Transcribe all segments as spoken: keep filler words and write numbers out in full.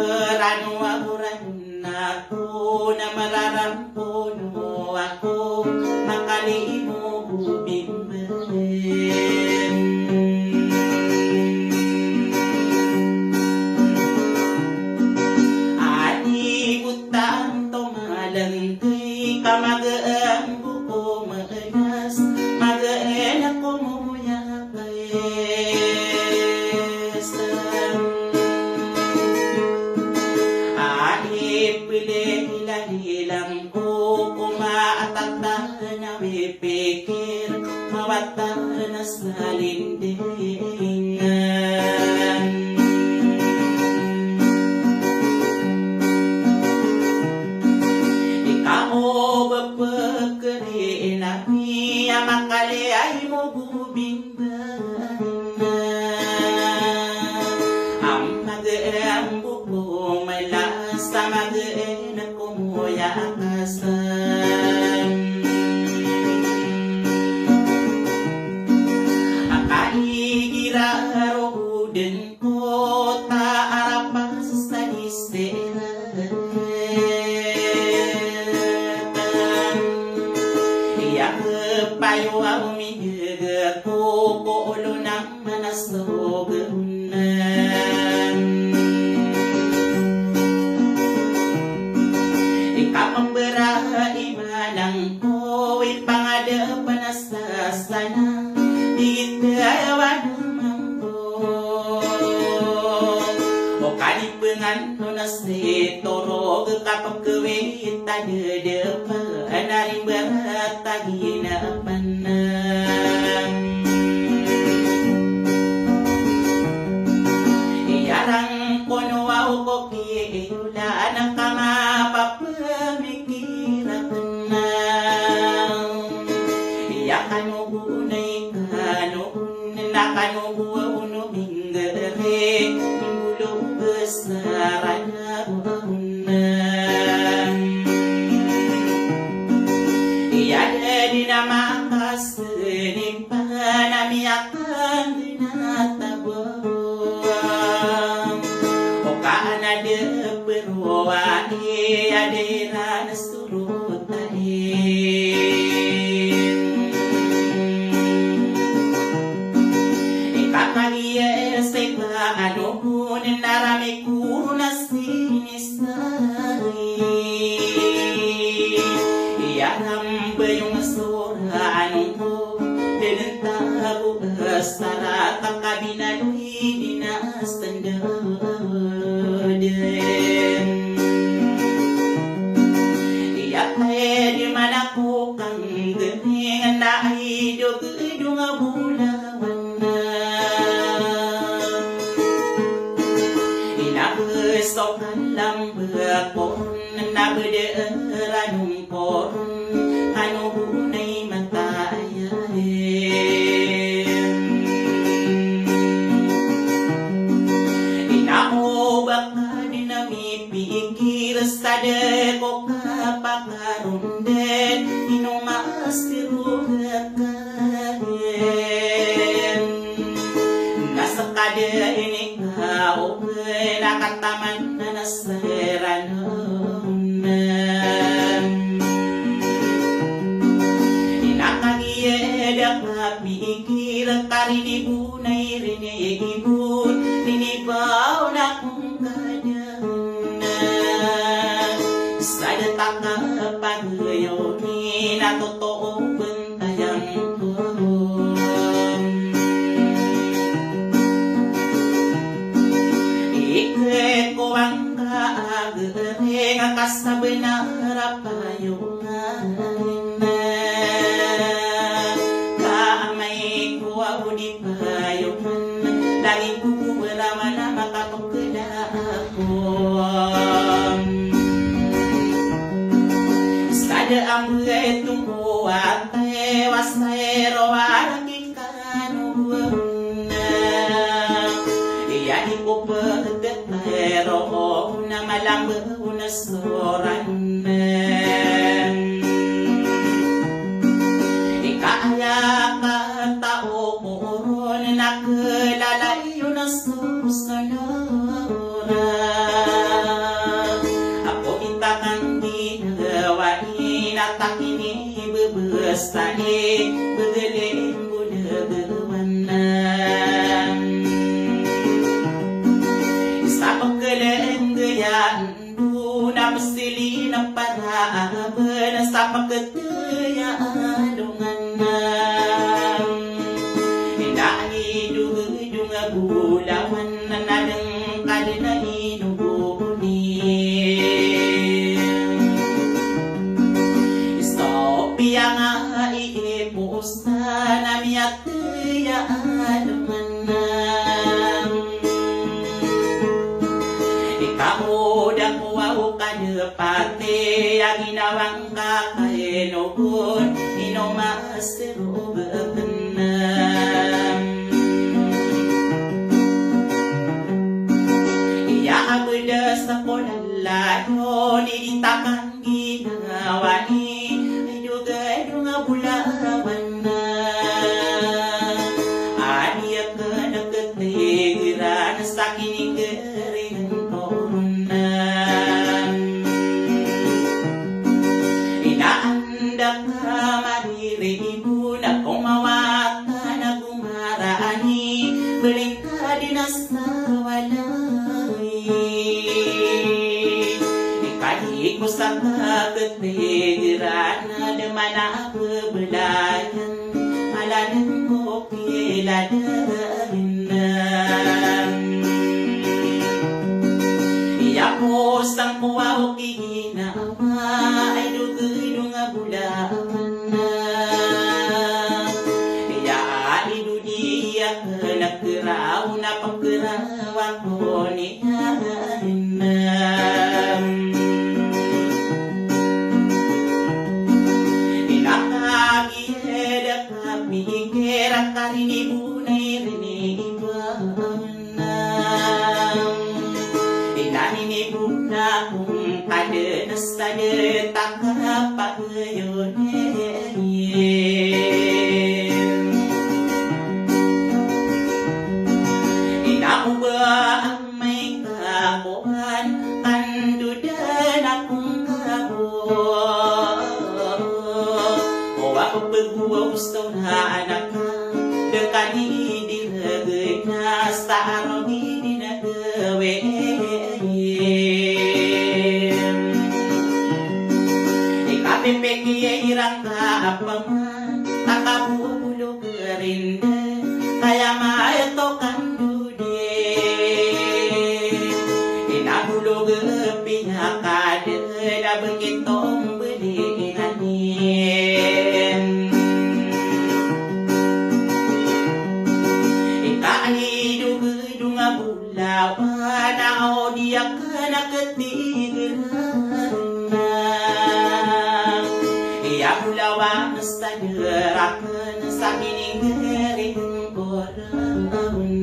Rano a boran ako na mararampono ako, makalimo ko bimbang. Adi botan to malanggay ka magaan bo ko maanas, magaan ako moya. Ipilay-ilay lang ko ko maatatan a mipikir, mawatan a salindingan. Ikaw ba pekeri inami a makalimo ko bimbang. Amag ambo ko malas, amag ako moya akasam. Akaigira roden ko ta arapas sa diserat. Iya kepayo a omingeg ko ko olo na manasogan. Ikapembera imanang ko ipangada panas Sasana di tayawan mambo. O kadi pengan no nasi toro ge kapekewit tadi depa anaring berat tagi na panang. Iyarang kono wau ko ki iyula anak kama papemik Iya kano bo na ikano na kano bo a ono minggere, minggulo besar a na bo a ona. Iya da di na makaseni panamiyakan di na tabo. O kana de perowani a de na Rota e. Ikakaliya sa ika ano bo na rami ko na sinisari. Iya ramba yung sora ano bo, deden tago sara kakabinaloy di na standard. Iya pwede man ako kang ganing na ay dogdong a bolawan. Inabeso kan lambek ko na bede ranong Koron, kano bo na i mataya e. Ina o ba ka di na mipikir sa de ko kapakaronden, ino masiro ka Na sekadar ini ka open a kataman na naseranen. Ina kagiya da kapikir ka rini bo na irini ibo, rini baw na kong kada na. Sa da ta kapagayaw ni na totoo ben Ayang ko. Iket ko angka a gereng a kasabenar a payo nga na. Ka amay ko a bo di payo man, lagid ko bo berawan a makapekeda ako. Sa da ambeto ko a tewas a ero a raki kano bo na. Iya di ko peget a ero na malambe o na soran. Ika aya ka tao ko ron na kelalay o na sosonoran. Sa di begeleng bo na gawanan. Sa pekelenggeyaan bo na pesili na para aben sa peketeyaan dongan. Inda idugedung a bolawan na nadeng ka den a inogoni. So piyanga i iposan a miyateyaan man. Ikaw da ko aw ka depati a ginawang ka kainogon ino mas Sero bekenam. Iya a bedas a kolala, no di di takan ginawa ni, ay dogedong a bolawan na. Adi a keneketigeran sa kiningering korona. Inaan da ka mariribo na komawatan a gomaraan i belingka di na sa walay. Ikadi ko sa kaketigeran a de man a bebelayan. Aladen ko kilaladen. Iya ko sangkowa o kiginawa, ay dogedong a bolawan na. Iya a ido di a kenekeraw na pekeraw ako ni Ina kami eda kami kera kari ni bunay rini ibanan. Ina nini buna kung kada na sada takapag Ina ko ba amay ka kowan, kandodan akong kabo. O ako pegowos to na anak ka, de kani di regena sa arong di na gawin. Ikapipik iya irang ka apaman, takabubulog Rinde, kaya maito kandudi. Inabulog piyakade, da bekitong beli inanin. Ika idugedung a bolawan, na o diya ka na ketigeran. Iya bolawan sa deraken sa miningering koraunan.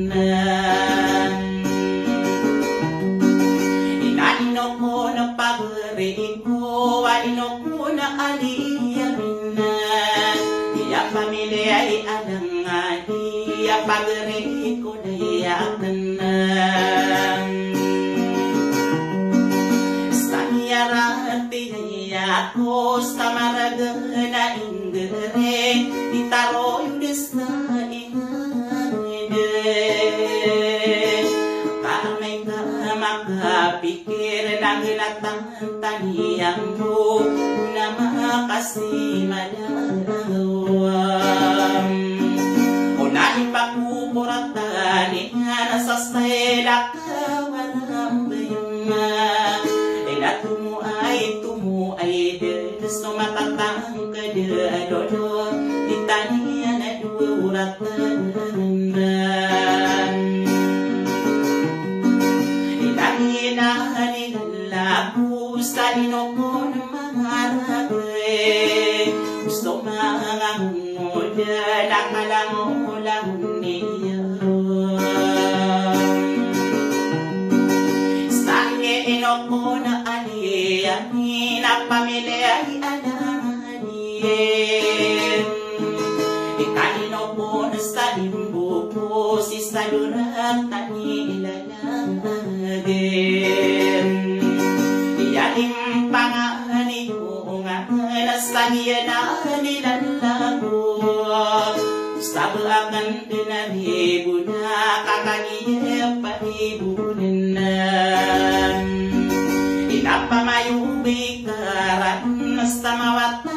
Ina ino ko na pagari ko, a ino ko na aliya mina. Iya pamilya i adang adi, iya pagari ko na iya kenang. Sa iya rati na iya ko sa maragana inggere, di taro yudes na ingede. Kamay ka makapikir na genatang Tani ambo na makasimalawam. Ona ipakukuratan iyan sa selakawan a mbayama. Ina tomo ay, tomo ay, de so matatang ka de a dodo. Di tani iyan a dodo ratan. Ina, ina, ina. Lago sa ino ko na mangarap e, so mangangoda na kalangolangon iyan. Sa ino ko na ani, ani na pamilya i anak ani. Ika ino ko na sa imbo ko si sadoran tani ilan. Iya impangani ko nga na sa giya na nilala. Kakagiya panibonan. Inapamayo bikaran samawat